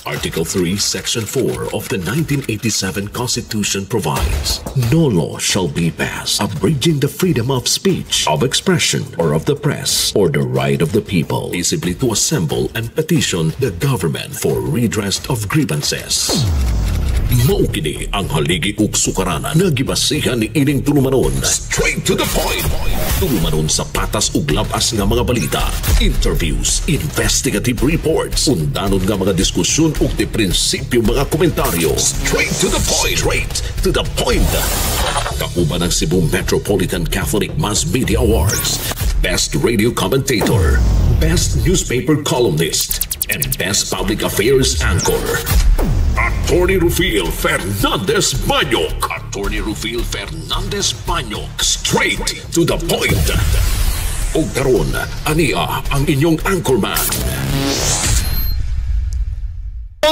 Article 3, Section 4 of the 1987 Constitution provides, "No law shall be passed abridging the freedom of speech, of expression, or of the press, or the right of the people peaceably to assemble and petition the government for redress of grievances." Mao kini ang haligi ug sukaranan nga gibasihan ni ining tulumanon. Straight to the point. Tulumanon sa patas ug labas nga mga balita, interviews, investigative reports, undanon nga mga diskusyon ug de prinsipyo mga komentaryo. Straight to the point. Straight to the point. Kauban ang Cebu Metropolitan Catholic Mass Media Awards, Best Radio Commentator, Best Newspaper Columnist, and Best Public Affairs Anchor. Attorney Rufil Fernandez Banyok. Attorney Rufil Fernandez Banyok. Straight to the point. Ug karon, ania ang inyong anchorman.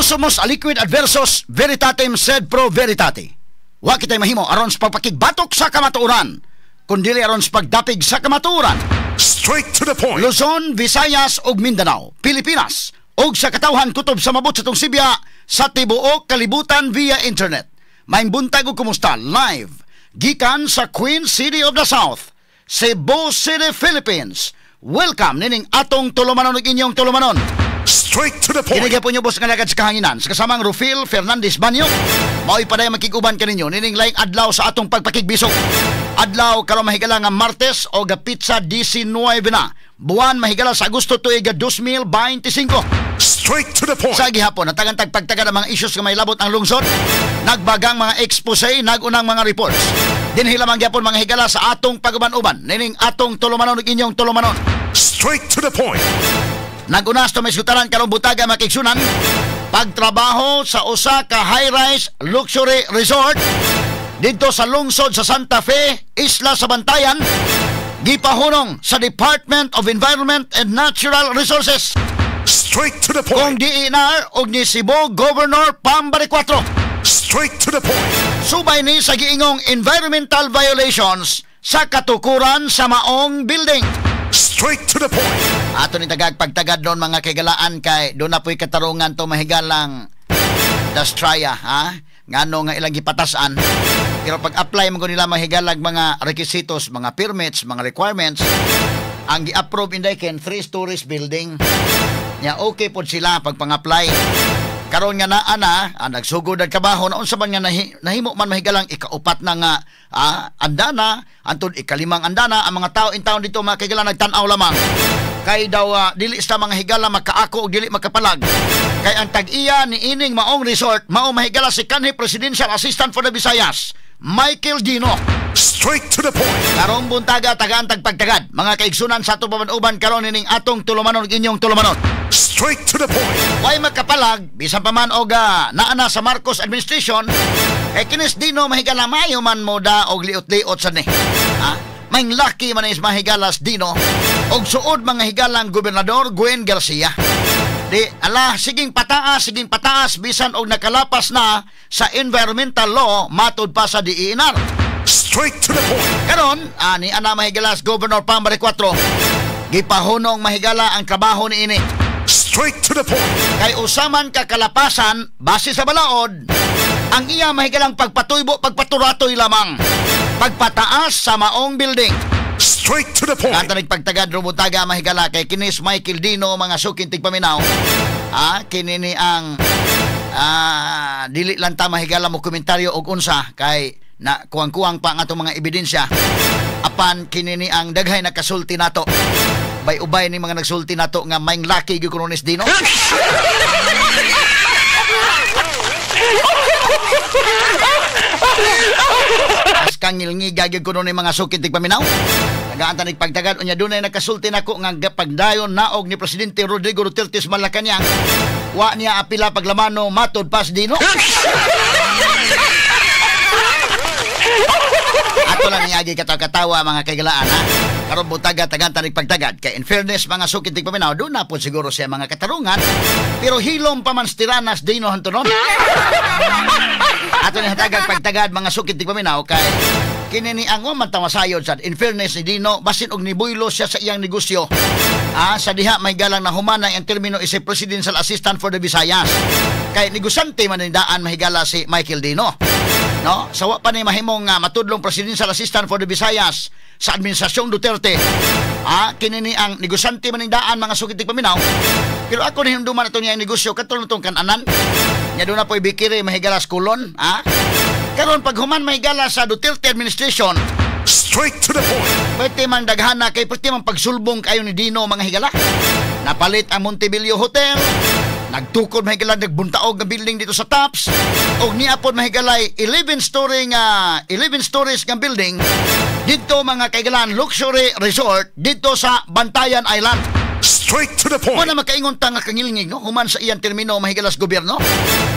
Sumus aliquid adversus veritatem sed pro veritate. Wa kitay mahimo aron sa pagpakigbatok sa kamatuoran, kundili aron sa pagdapig sa kamatuoran. Straight to the point. Luzon, Visayas ug Mindanao, Pilipinas ug sa katawhan kutob sa mabot sa tong sibya sa tibuok kalibutan via internet. Maayong buntag ug kumusta live gikan sa Queen City of the South, Cebu City, Philippines. Welcome nining atong tulumanon ug inyong tulumanon. Straight to the point. Kini gyapon ubos nga lagad sa kahanginan sa kasamang Rufil Fernandez Banyo. Mao'y paday makig-uban kaninyo nining laing adlaw sa atong pagpakigbisog. Adlaw karon, mahigala, nga Martes o petsa 19 na buwan, mahigala, sa Agosto tuig 2025. Straight to the point. Sa gihapon, natagan tagpagtagan ang mga issues nga may labot ang lungsod, nagbagang mga expose, nagunang mga reports. Dinhi lamang gyapon, mga higala, sa atong paguban-uban nining atong tulumanon ug inyong tulumanon. Straight to the point. Nagunas to may sutaran karong butaga, mga kaigsunan, pagtrabaho sa usa ka high-rise luxury resort didto sa lungsod sa Santa Fe, Isla sa Bantayan, gipahunong sa Department of Environment and Natural Resources Straight to the kung point. DENR og ni Cebu Governor Pam Baricuatro. Straight to the point. Subay ni sa giingong environmental violations sa katukuran sa maong building. Straight to the point. Ato ni tagag pagtagad doon, mga kaigalaan, kay doon na po'y katarungan to mahigalang Dastraya, ha? Ngano nga ilang gipatasan. Pero pag-apply mo nila mahigalag mga requisitos, mga permits, mga requirements, ang gi-approve inday ken three stories building. Nya okay pod sila pag pang-apply. Karon nga naa na, nagsugod ang trabaho na unsa man nga nahimo man mahigalang ikaupat na nga andana, antud ikalimang andana, ang mga tao in town dito, mga kaigala, nagtan-aw lamang. Kay daw dili sa mga higala makaako og dili makapalag. Kay ang tag-iya ni ining maong resort mao mahigala si kanhi Presidential Assistant for the Visayas, Michael Dino. Straight to the point. Karong buntaga, tagaan tagpagtagad, mga kaigsunan, sa ato paman-uban karon ining atong tulumanon ug inyong tulumanon. Straight to the point. Way makapalag bisan pa man og naa na sa Marcos administration eh kinis Dino mahigala mayo man mo da og liot-liot sa ni. Ha? May lucky man is mahigalas Dino og suod mga higalang Gobernador Gwen Garcia. Di ala siging pataas bisan og nakalapas na sa environmental law matud pa sa DENR. Straight to the point. Karon, ani ana mahigalas Governor Pam Baricuatro, gipahunong mahigala ang trabaho ni ini. Straight to the point. Kay usaman ka kalapasan base sa balaod, ang iya mahigalang pagpatuybo, pagpaturatoy lamang. Pagpataas sa maong building. Straight to the point. Kanta nagpagtagad rubutaga mahigala kay kinis Michael Dino, mga suking tigpaminaw. Kini ni ang dili lang ta mahigala mo komentaryo og unsa kay na kuwang-kuwang pa ang atong mga ebidensya. Apan kini ni ang daghay nakasulti nato. Bay-ubay ni mga nagsulti nato nga maing laki gyud kuno ni Dino. As kangilngiga gyud kuno ni mga suki tigpaminaw. Tagaan ta pagtagad unya dunay nakasulti nako nga pagdayon naog ni Presidente Rodrigo Duterte sa Malacañang. Wa niya apila paglamano matod pas Dino. Ato lang niagi katawa-katawa, mga kaigalaan, ha. Karon butaga tagan tanig pagtagad kay in fairness, mga suki tigpaminaw, doon na po siguro siya mga katarungan pero hilom pa man tiranas Dino hantunon. Ato ni hatagag pagtagad, mga sukit tigpaminaw, kay kini ni ang man tamasayod sad in fairness ni Dino basin og nibuylo siya sa iyang negosyo. Sa diha may galang na humana ang termino is a Presidential Assistant for the Visayas. Kay negosante man ni daan, mahigala, si Michael Dino. No? Sa wa pa ni mahimong matudlong Presidential Assistant for the Visayas sa Administrasyong Duterte. Kini ni ang negosante man ni daan, mga sukit paminaw. Pero ako nihinumduman ato niya ang negosyo katulong tong kananan. Nya doon na po'y bikiri, mahigala, sa kulon. Karon paghuman, mahigala, sa Duterte administration, Straight to the point. Pwede man daghana kay pwede man pagsulbong kayo ni Dino, mga higala. Napalit ang Montebello Hotel. Nagtukod, mahigala, nagbuntaog nga building dito sa Tops. Og niapod, mahigalay, 11 stories nga building dito, mga kaigalan, luxury resort dito sa Bantayan Island. Straight to the Mo point. Na makaingon ta nga kangilngig, no, human sa iyang termino, mahigalas, gobyerno.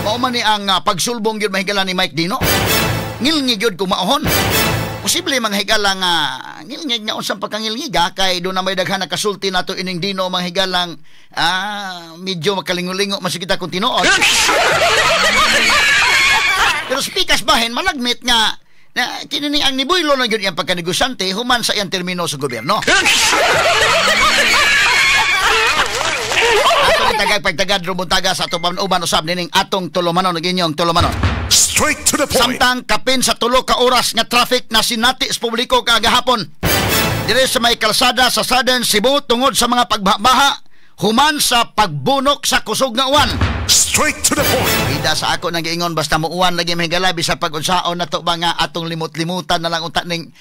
Mao man ni ang pagsulbong gyud, mahigala, ni Mike Dino. Ngilngig gyud kung maohon. Posible, mga higala, nga ngilngig nga unsang pagkangilngig kay do na may daghan na kasulti nato ining Dino, mga higalang, medyo makalingo-lingo man kita kung tinuod. Pero speakas bahin malagmit nga na kini ni ang nibuylo na gyud iyang pagkanegosyante human sa iyang termino sa gobyerno. Atong tagay pagtagad buntaga sa atong uban usab nining atong tulumanon ug inyong tulumanon. Straight to the point. Samtang kapin sa 3 ka oras nga traffic na sinati sa publiko kagahapon dire sa may kalsada sa Southern Cebu tungod sa mga pagbaha human sa pagbunok sa kusog nga uwan. Straight to the point. Bida sa ako nang giingon, basta muuwan lagi, mahigala, bisa pag unsaon na to ba nga atong limot-limutan na lang unta ning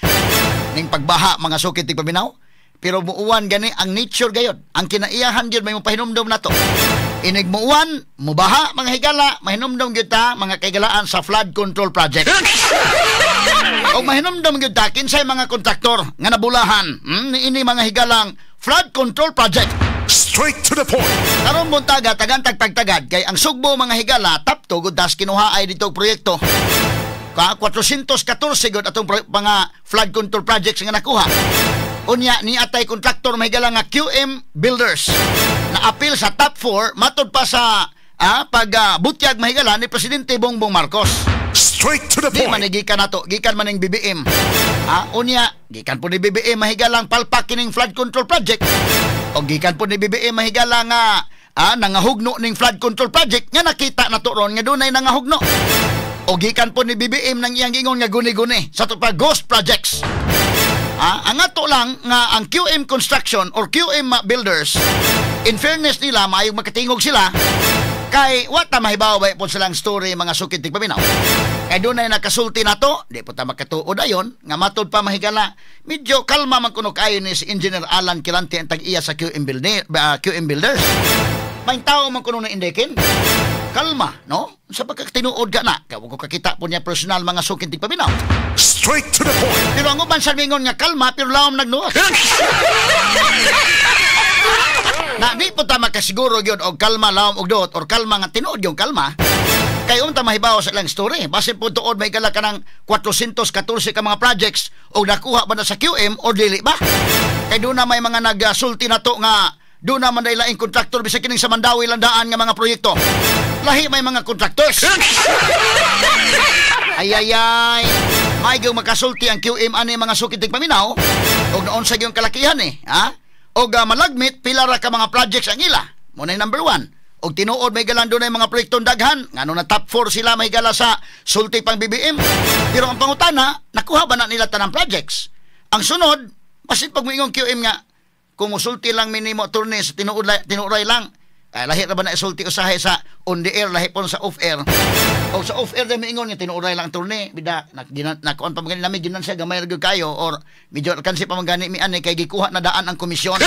pagbaha, mga sukit tigpaminaw. Pero muuwan gani ang nature gayod. Ang kinaiyahan gyud may pahinumdom nato. Inig muuwan, mubaha, mga higala, mahinumdom gyud ta, mga kaigalaan, sa flood control project. O mahinumdom gyud ta kinsay mga kontraktor nga nabulahan niini, mga higalang, flood control project. Straight to the point. Karon buntaga tagantag pagtagad kay ang Sugbo, mga higala, top 2 gud tas kinuha ay dito proyekto. Ka 414 gud atong mga flood control projects nga nakuha. Unya ni atay kontraktor, mahigala, nga QM Builders na apil sa top 4 matod pa sa pag butyag, mahigala, ni Presidente Bongbong Marcos. Straight to the Di man point. ni gikan nato, gikan man ning BBM. Unya, gikan po ni BBM, mahigalang, palpak kining flood control project. O gikan po ni BBM, mahigala, nga nangahugno ning flood control project nga nakita na to ron nga dunay nangahugno. O gikan po ni BBM nang iyang gingon nga guni-guni sa to pa ghost projects. Ang ato lang nga ang QM Construction or QM Builders, in fairness nila, maayong makatingog sila, kay wa ta mahibaw ba po silang story, mga sukit tigpaminaw. Kay dunay nakasulti nato, di po ta makatuod ayon, nga matod pa, mahigala, medyo kalma man kuno kayo ni si Engineer Alan Quilante, ang tag-iya sa QM Builders. May tao man kuno na indekin. Kalma, no? Sa pagkatinuod ka na, kaya ko kakita po niya personal, mga sukit tigpaminaw. Straight to the point. Pero ang uban sa mingon nga kalma, pero lawom nagnuot. Na di po ta makasiguro gyud og kalma lawom og duot or kalma nga tinuod yung kalma. Kay unta mahibaw sa ilang story. Basin po tuod may gala ka ng 414 ka mga projects o nakuha ba na sa QM o dili ba? Kay doon na may mga nagsulti na to nga doon na man laing kontraktor bisag kining sa Mandawi landaan nga mga proyekto. Lahi may mga contractors. Ay ay ay. May gyud makasulti ang QM ani, mga sukit paminaw og naon sa gyud kalakihan eh, ha? Og malagmit pila ra ka mga projects ang ila. Mo na number 1. Og tinuod may galan doon mga proyektong daghan ngano na top 4 sila, may gala, sa sulti pang BBM. Pero ang pangutana, nakuha ba na nila tanang projects? Ang sunod, basin pag moingon QM nga kung musulti lang minimo, attorney, sa tinuod tinuoray lang ay, lahi ra ba na isulti usahay sa on the air, lahi po sa off air. O sa off air din miingon nga tinuoray lang, attorney, bida nakuan pa man gani nami ginan siya gamay ra gyud kayo or medyo kansi pa man gani mi ani kay gikuha na daan ang komisyon.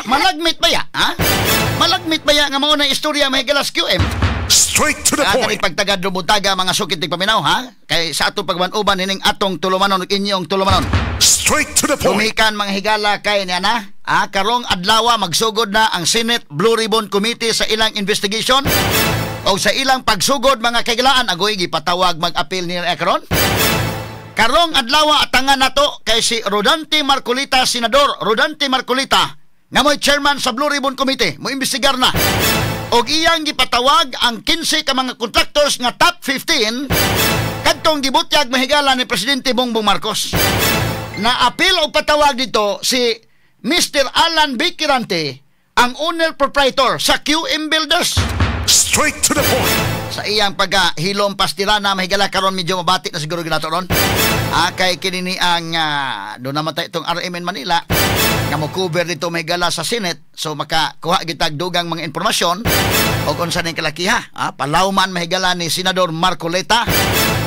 Malagmit ba ya? Ha? Malagmit ba ya nga mao na istorya, mahigalas, QM? Straight to the Ang point. pagtagad buntaga, mga sukit paminaw, ha? Kay sa atong pagban-uban nining atong tulumanon ug inyong tulumanon. Straight to the point. Tumikan, mga higala, kay niya na. Karong adlaw magsugod na ang Senate Blue Ribbon Committee sa ilang investigation. O sa ilang pagsugod, mga kaigalaan, agoy gipatawag mag-appeal ni karon. Karong adlaw atangan nato kay si Rodante Marcolita, Senador Rodante Marcolita, nga mo'y chairman sa Blue Ribbon Committee, mo imbestigar na. Og iyang gipatawag ang 15 ka mga contractors nga top 15 kadtong gibutyag, mahigala, ni Presidente Bongbong Marcos. Na-apil og patawag dito si Mr. Alan B. Quirante, ang owner proprietor sa QM Builders. Straight to the point. Sa iyang pagkahilom pastilana, mahigala, karon medyo mabati na siguro ginato ron. Kay kini ang doon naman tayo itong RMN Manila nga mo cover dito, mahigala, sa Senate, so makakuha gitag dugang mga impormasyon og unsa ning kalakiha. Palawman, mahigala, ni Senador Marcoleta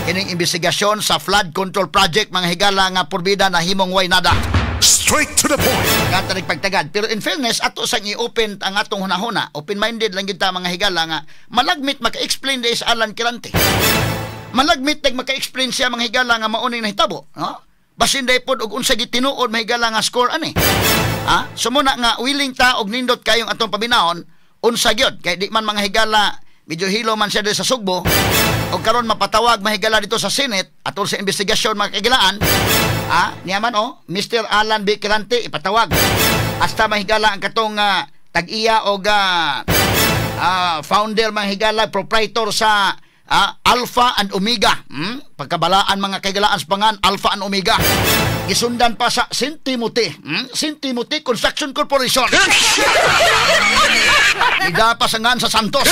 kining investigasyon sa flood control project, mga higala, nga porbida na himong way nada. Straight to the point. Kanta pagtagad. Pero in fairness, ato sang i-open ang atong hunahuna. Open-minded lang gyud ta, mga higala, nga malagmit maka-explain di sa Alan Quirante. Malagmit nag maka-explain siya, mga higala, nga mauning nahitabo, no? Basin day pod og unsa gitinuod, mahigala, nga score ani. Ha? So muna nga willing ta og nindot kayong atong paminawon unsa gyud kay di man, mga higala, medyo hilo man siya diri sa Sugbo og karon mapatawag, mahigala, dito sa Senate atol sa investigasyon, mga kagilaan. Niya man oh, Mr. Alan B. Quirante ipatawag. Hasta, mahigala, ang katong tag-iya og founder, mga higala, proprietor sa Alpha and Omega. Pagkabalaan, mga kaigalaan, sa pangan Alpha and Omega. Gisundan pa sa St. Timothy. St. Timothy Construction Corporation. Ida pa sa ngan sa Santos.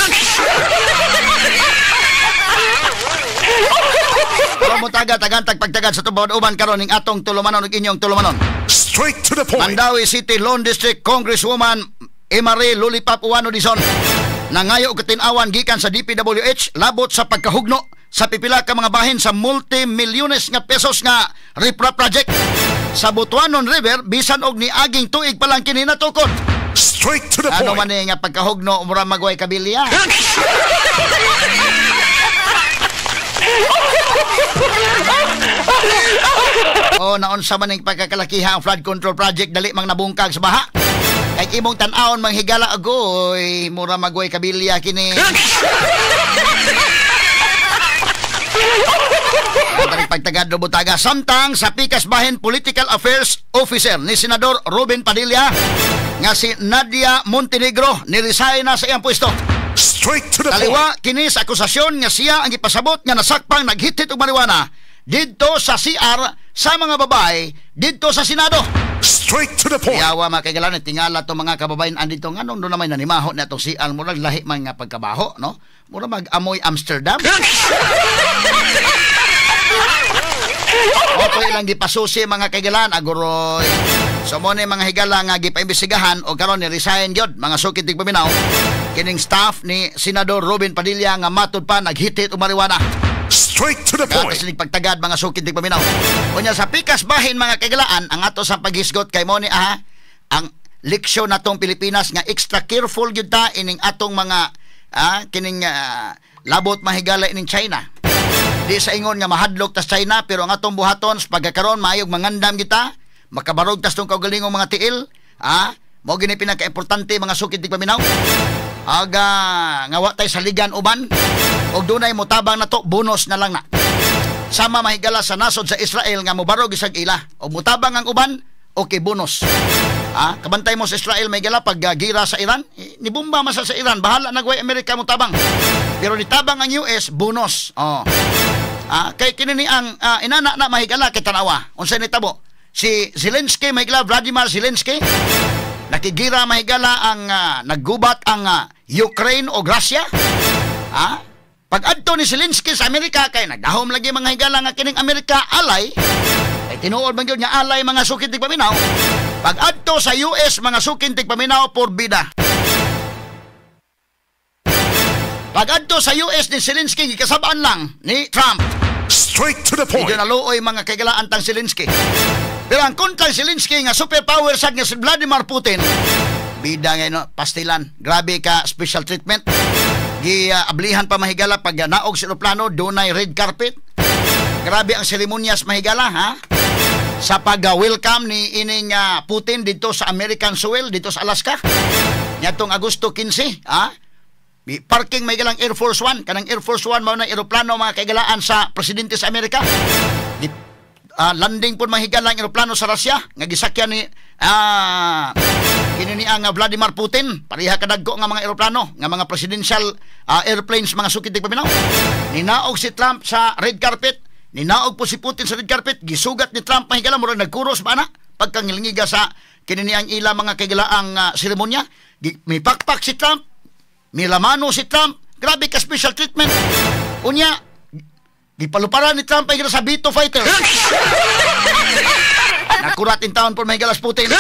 Pero mo taga tagan tagpagtagad sa tubod uban karon ning atong tulumanon ug inyong tulumanon. Straight to the point. Mandaue City Lone District Congresswoman Emare Lolipop Ouano Dizon nangayo og katin-awan gikan sa DPWH labot sa pagkahugno sa pipila ka mga bahin sa multi-milyones nga pesos nga riprap project sa Butuanon River bisan og niaging tuig pa lang kini natukod. Straight to the Ano point. Man eh nga pagkahugno, mura magway kabilya. Oh, naunsa man ning pagkakalakiha ang flood control project, dali mang nabungkag sa baha. Kay imong tan-awon, manghigala, agoy, mura magway kabilya kini. Ang pagtagad butaga samtang sa Pikas Bahin, Political Affairs Officer ni Senador Robin Padilla nga si Nadia Montenegro ni-resign na sa iyang pwesto. Straight to the point. Taliwa kini sa akusasyon nga siya ang gipasabot nga nasakpang naghit-hit og marijuana didto sa CR sa mga babae didto sa Senado. Straight to the point. Yawa, mga kaigalan, tingala to mga kababayan andito nganong doon naman nanimaho na itong CR, murag lahi man nga pagkabaho, no? Mura mag amoy Amsterdam. Oto ilang gipasusi, mga kaigalan, aguroy. So mo ni, mga higala, nga gipaimbestigahan o karon ni resign gyud, mga sukit tig paminaw, kining staff ni Senador Robin Padilla nga matud pa naghit-hit og marijuana. Straight to the point. Kato sinig pagtagad, mga sukit tig paminaw. Unya sa pikas bahin, mga kaigalaan, ang ato sa paghisgot kay mo ni aha, ang leksyon natong Pilipinas nga extra careful gyud ta ining atong mga kining labot, mahigala, ining China. Di sa ingon nga mahadlok tas China, pero ang atong buhaton sa pagkakaron maayog mangandam kita, makabarog tas tong kaugalingong mga tiil, mao gini pinakaimportante, mga sukit tig paminaw. Aga nga wa tay saligan uban og dunay motabang nato, bonus na lang na. Sama, mahigala, sa nasod sa Israel nga mobarog isag ila og motabang ang uban, okay, bonus. Kabantay mo sa Israel, mahigala, pag gira sa Iran, eh, nibomba man sa Iran, bahala nagway Amerika motabang. Pero nitabang ang US, bonus. Oh. Kay kini ni ang inana na, mahigala, kay tanawa. Unsa nitabo? Si Zelensky, mahigala, Vladimir Zelensky, nakigira, mahigala, ang naggubat ang Ukraine o Russia. Pag adto ni Zelensky sa Amerika kay nagdahom lagi, mga higala, nga kining Amerika alay. Kay tinuod man gyud nga alay, mga sukit tigpaminaw. Pag adto sa US, mga sukin tigpaminaw, porbida. Pag adto sa US ni Zelensky, gikasabaan lang ni Trump. Straight to the point. Medyo naluoy, mga kaigalaan, tang Zelensky. Pero ang kontra Zelensky nga superpower sad nga si Vladimir Putin, bida nga no, pastilan. Grabe ka special treatment. Gi-ablihan pa, mahigala, pag naog sa eroplano, dunay red carpet. Grabe ang seremonyas, mahigala, ha? Sa pag-welcome ni ining Putin dito sa American soil dito sa Alaska. Niadtong Agosto 15, ha? Parking may galang Air Force One. Kanang Air Force One mao na eroplano, mga kaigalaan, sa presidente sa Amerika. Di, landing po, mahigala, ang eroplano sa Russia nga gisakyan ni kini ni ang Vladimir Putin. Pareha kadagko nga mga eroplano nga mga presidential airplanes, mga sukit paminaw. Ninaog si Trump sa red carpet. Ninaog po si Putin sa red carpet, gisugat ni Trump, mahigala, murag nagkuros ba na? Pagkangilngiga sa kinini ang ila mga kaigalaang seremonya, may pakpak si Trump, may lamano si Trump, grabe ka special treatment. Unya, gipaluparan ni Trump ay sa B-2 fighter. Nakurat in town po, mahigalas, Putin.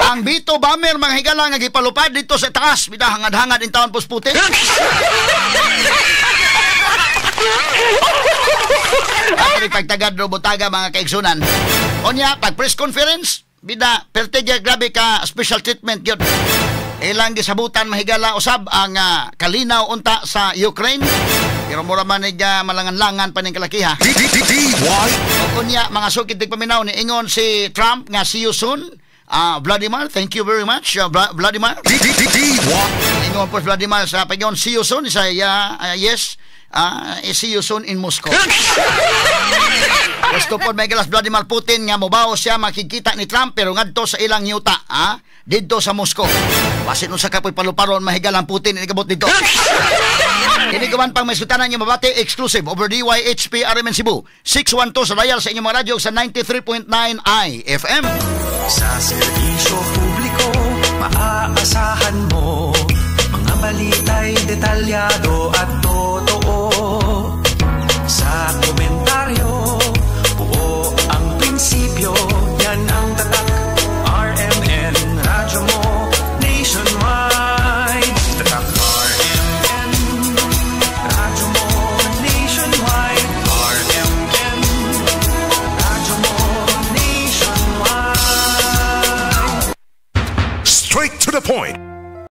Ang B-2 bomber, mga higala, nga gipalupad dito sa taas, bida hangad-hangad in town po Putin. Ang pagtagad robotага, mga kaigsunan. Onya, pag press conference, bida, pertegya, grabe ka special treatment yun. Ilang gisabutan, mahigala, usab ang kalinaw unta sa Ukraine. Pero mura man malangan-langan pa ning kalakiha. D-D-D-Y. Unya, mga sukid tigpaminaw, ni ingon si Trump nga see you soon. Vladimir, thank you very much. Vladimir. D-D-D-Y. Ingon po Vladimir sa pagyon, see you soon. Sa, yes, see you soon in Moscow. Gusto po may galas Vladimir Putin nga mobaw siya makikita ni Trump pero ngadto sa ilang yuta, ha? Didto sa Moscow. Basin unsa ka po'y paluparon, mahigalang Putin inigabot dito. Kini kuman pang may sutanan niyo mabati exclusive over DYHP RMN Cebu 612 sa dial sa inyong mga radyo sa 93.9 IFM. Sa serbisyo publiko, maaasahan mo. Mga balita'y detalyado at